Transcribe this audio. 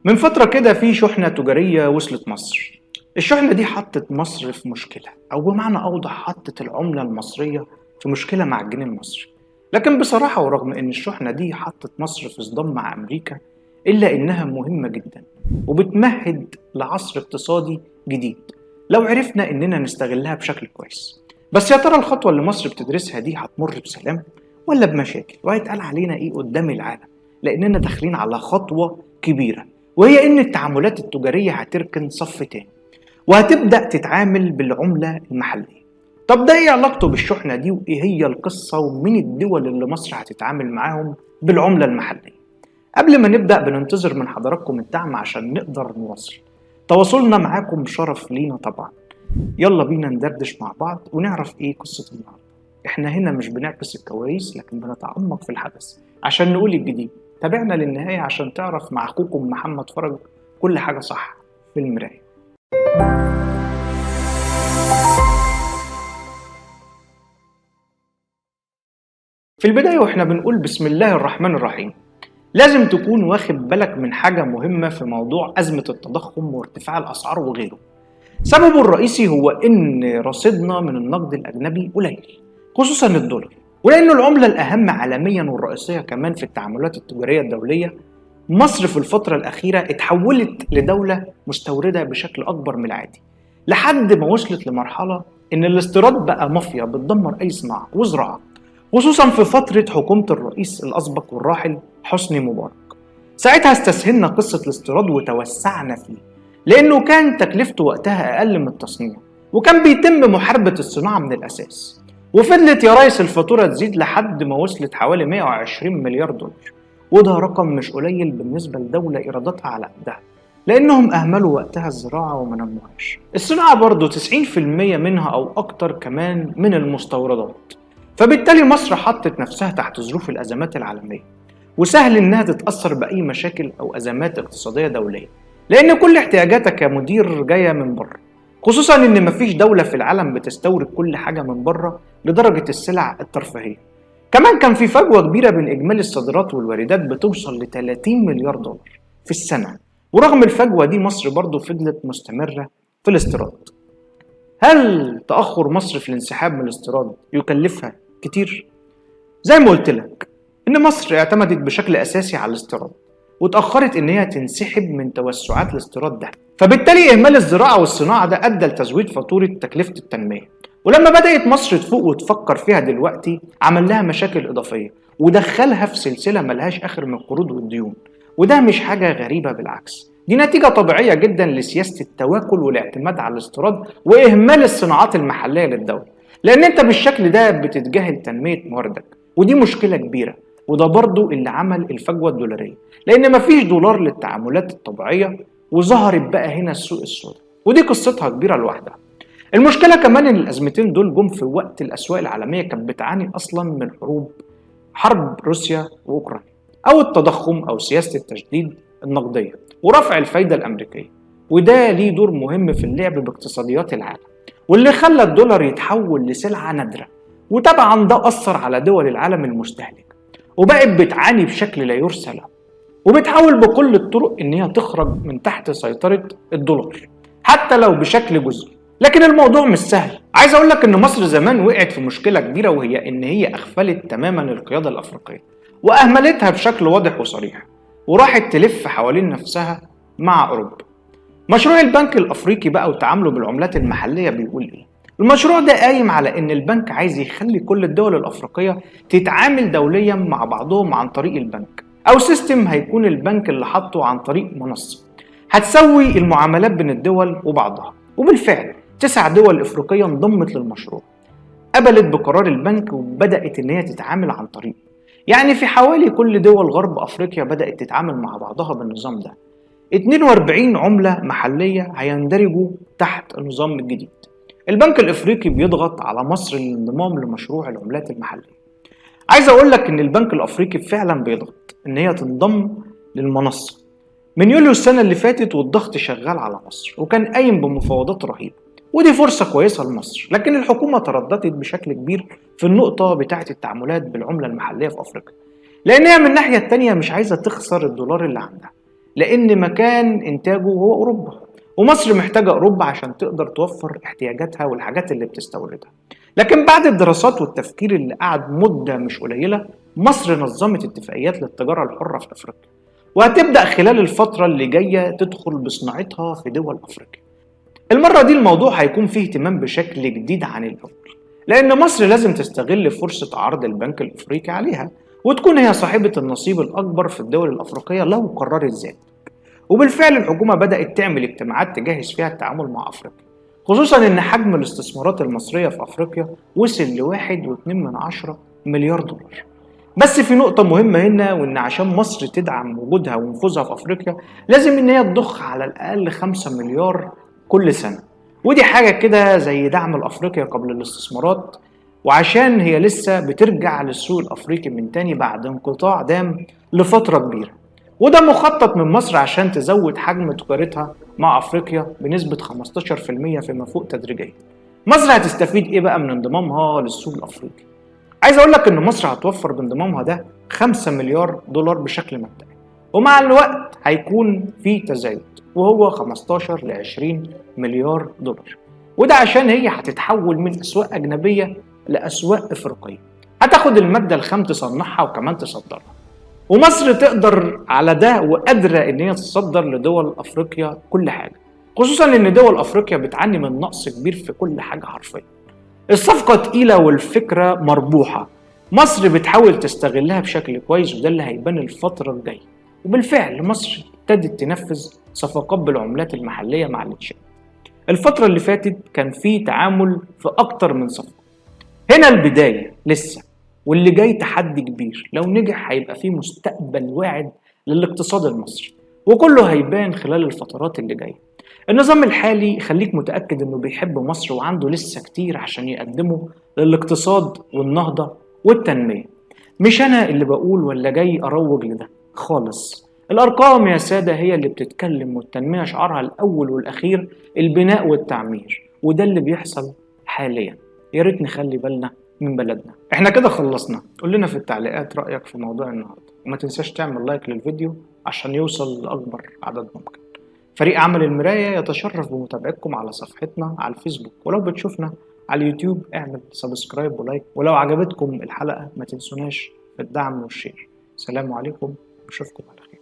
من فترة كده في شحنة تجارية وصلت مصر. الشحنة دي حطت مصر في مشكلة، أو بمعنى أوضح حطت العملة المصرية في مشكلة مع الجنيه المصري. لكن بصراحة ورغم إن الشحنة دي حطت مصر في صدام مع أمريكا، إلا إنها مهمة جدا وبتمهد لعصر اقتصادي جديد لو عرفنا إننا نستغلها بشكل كويس. بس يا ترى الخطوة اللي مصر بتدرسها دي هتمر بسلام ولا بمشاكل؟ وهيتقال علينا إيه قدام العالم؟ لأننا داخلين على خطوة كبيرة، وهي إن التعاملات التجارية هتركن صف تاني وهتبدأ تتعامل بالعملة المحلية. طب ده إيه علاقته بالشحنة دي، وإيه هي القصة، ومين الدول اللي مصر هتتعامل معاهم بالعملة المحلية؟ قبل ما نبدأ بننتظر من حضراتكم الدعم عشان نقدر نواصل تواصلنا معاكم، شرف لينا طبعا. يلا بينا ندردش مع بعض ونعرف إيه قصة النهاردة. إحنا هنا مش بنعكس الكواليس، لكن بنتعمق في الحدث عشان نقول الجديد. تابعنا للنهاية عشان تعرف مع أخوكم محمد فرج كل حاجة صح في المراية. في البداية وإحنا بنقول بسم الله الرحمن الرحيم، لازم تكون واخد بالك من حاجة مهمة في موضوع أزمة التضخم وارتفاع الأسعار وغيره. سببه الرئيسي هو إن رصيدنا من النقد الأجنبي قليل، خصوصا الدولار، ولأنه العملة الأهم عالميا والرئيسية كمان في التعاملات التجارية الدولية. مصر في الفترة الأخيرة اتحولت لدولة مستوردة بشكل أكبر من العادي، لحد ما وصلت لمرحلة إن الاستيراد بقى مافيا بتدمر أي صناعة وزراعة، خصوصا في فترة حكومة الرئيس الأسبق والراحل حسني مبارك. ساعتها استسهلنا قصة الاستيراد وتوسعنا فيه، لأنه كان تكلفته وقتها أقل من التصنيع، وكان بيتم محاربة الصناعة من الأساس. وفضلت يا ريس الفاتورة تزيد لحد ما وصلت حوالي 120 مليار دولار، وده رقم مش قليل بالنسبة لدولة إيراداتها على قدها، لأنهم أهملوا وقتها الزراعة وما نموهاش. الصناعة برضو 90% منها أو أكتر كمان من المستوردات، فبالتالي مصر حطت نفسها تحت ظروف الأزمات العالمية، وسهل إنها تتأثر بأي مشاكل أو أزمات اقتصادية دولية، لأن كل احتياجاتك يا مدير جاية من بره، خصوصا إن مفيش دولة في العالم بتستورد كل حاجة من بره لدرجة السلع الترفيهية. كمان كان في فجوة كبيرة بين إجمالي الصادرات والواردات بتوصل ل 30 مليار دولار في السنة، ورغم الفجوة دي مصر برضو فضلت مستمرة في الاستيراد. هل تأخر مصر في الانسحاب من الاستيراد يكلفها كتير؟ زي ما قلت لك إن مصر اعتمدت بشكل أساسي على الاستيراد، وتأخرت إن هي تنسحب من توسعات الاستيراد ده، فبالتالي إهمال الزراعة والصناعة ده أدى لتزويد فاتورة تكلفة التنمية. ولما بدأت مصر تفوق وتفكر فيها دلوقتي عمل لها مشاكل إضافية ودخلها في سلسلة ملهاش آخر من القروض والديون، وده مش حاجة غريبة، بالعكس دي نتيجة طبيعية جدا لسياسة التواكل والاعتماد على الاستيراد وإهمال الصناعات المحلية للدولة، لأن أنت بالشكل ده بتتجاهل تنمية مواردك، ودي مشكلة كبيرة. وده برضو اللي عمل الفجوة الدولارية، لأن مفيش دولار للتعاملات الطبيعية، وظهرت بقى هنا السوق السوداء، ودي قصتها كبيرة لوحدها. المشكلة كمان إن الأزمتين دول جم في وقت الأسواق العالمية كانت بتعاني أصلا من حرب روسيا وأوكرانيا، أو التضخم، أو سياسة التشديد النقدية ورفع الفايدة الأمريكية، وده ليه دور مهم في اللعب باقتصاديات العالم، واللي خلى الدولار يتحول لسلعة نادرة، وطبعا ده أثر على دول العالم المستهلك، وبقت بتعاني بشكل لا يرثى له، وبتحاول بكل الطرق إن هي تخرج من تحت سيطرة الدولار حتى لو بشكل جزئي. لكن الموضوع مش سهل. عايز أقول لك إن مصر زمان وقعت في مشكلة كبيرة، وهي إن هي أغفلت تماما القيادة الأفريقية وأهملتها بشكل واضح وصريح، وراحت تلف حوالين نفسها مع أوروبا. مشروع البنك الأفريقي بقى وتعامله بالعملات المحلية بيقول إيه؟ المشروع ده قايم على إن البنك عايز يخلي كل الدول الأفريقية تتعامل دوليا مع بعضهم عن طريق البنك، أو system هيكون البنك اللي حطه عن طريق منصة هتسوي المعاملات بين الدول وبعضها. وبالفعل 9 دول إفريقية انضمت للمشروع، قبلت بقرار البنك وبدأت إن هي تتعامل عن طريقه. يعني في حوالي كل دول غرب أفريقيا بدأت تتعامل مع بعضها بالنظام ده. 42 عملة محلية هيندرجوا تحت النظام الجديد. البنك الإفريقي بيضغط على مصر للانضمام لمشروع العملات المحلية. عايز أقول لك إن البنك الأفريقي فعلا بيضغط إن هي تنضم للمنصة من يوليو السنة اللي فاتت، والضغط شغال على مصر، وكان قايم بمفاوضات رهيبة، ودي فرصة كويسة لمصر. لكن الحكومة ترددت بشكل كبير في النقطة بتاعة التعاملات بالعملة المحلية في أفريقيا، لأن هي من الناحية التانية مش عايزة تخسر الدولار اللي عندها، لأن مكان إنتاجه هو أوروبا، ومصر محتاجة أوروبا عشان تقدر توفر احتياجاتها والحاجات اللي بتستوردها. لكن بعد الدراسات والتفكير اللي قعد مدة مش قليلة، مصر نظمت اتفاقيات للتجارة الحرة في أفريقيا، وهتبدأ خلال الفترة اللي جاية تدخل بصناعتها في دول أفريقيا. المرة دي الموضوع هيكون فيه اهتمام بشكل جديد عن الأول، لأن مصر لازم تستغل فرصة عرض البنك الأفريقي عليها، وتكون هي صاحبة النصيب الأكبر في الدول الأفريقية لو قررت ذلك. وبالفعل الحكومة بدأت تعمل اجتماعات تجهز فيها التعامل مع أفريقيا، خصوصا إن حجم الاستثمارات المصرية في أفريقيا وصل ل 1.2 مليار دولار. بس في نقطة مهمة هنا، وإن عشان مصر تدعم وجودها ونفوذها في أفريقيا لازم إن هي تضخ على الأقل 5 مليار كل سنة، ودي حاجة كده زي دعم الأفريقيا قبل الاستثمارات، وعشان هي لسه بترجع للسوق الأفريقي من تاني بعد انقطاع دام لفترة كبيرة. وده مخطط من مصر عشان تزود حجم تجارتها مع أفريقيا بنسبة 15% فيما فوق تدريجيا. مصر هتستفيد إيه بقى من انضمامها للسوق الأفريقي؟ عايز أقول لك إن مصر هتوفر بانضمامها ده 5 مليار دولار بشكل مبدئي، ومع الوقت هيكون في تزايد وهو 15 ل 20 مليار دولار، وده عشان هي هتتحول من أسواق أجنبية لأسواق إفريقية، هتاخد المادة الخام تصنعها وكمان تصدرها. ومصر تقدر على ده وقادرة إن هي تصدر لدول أفريقيا كل حاجة، خصوصا إن دول أفريقيا بتعاني من نقص كبير في كل حاجة حرفيا. الصفقة تقيلة والفكرة مربوحة، مصر بتحاول تستغلها بشكل كويس، وده اللي هيبان الفترة الجاية. وبالفعل مصر ابتدت تنفذ صفقات بالعملات المحلية مع التشاد. الفترة اللي فاتت كان في تعامل في أكتر من صفقة. هنا البداية لسه، واللي جاي تحدي كبير، لو نجح هيبقى فيه مستقبل واعد للاقتصاد المصري، وكله هيبان خلال الفترات اللي جاية. النظام الحالي خليك متأكد انه بيحب مصر وعنده لسه كتير عشان يقدمه للاقتصاد والنهضة والتنمية. مش انا اللي بقول ولا جاي اروج لده خالص، الارقام يا سادة هي اللي بتتكلم، والتنمية شعارها الاول والاخير البناء والتعمير، وده اللي بيحصل حاليا. يا ريت نخلي بالنا من بلدنا. احنا كده خلصنا، قول لنا في التعليقات رأيك في موضوع النهاردة، وما تنساش تعمل لايك للفيديو عشان يوصل لأكبر عدد ممكن. فريق عمل المراية يتشرف بمتابعتكم على صفحتنا على الفيسبوك، ولو بتشوفنا على اليوتيوب اعمل subscribe و like، ولو عجبتكم الحلقة ما تنسوناش في الدعم وال share. سلام عليكم، واشوفكم على خير.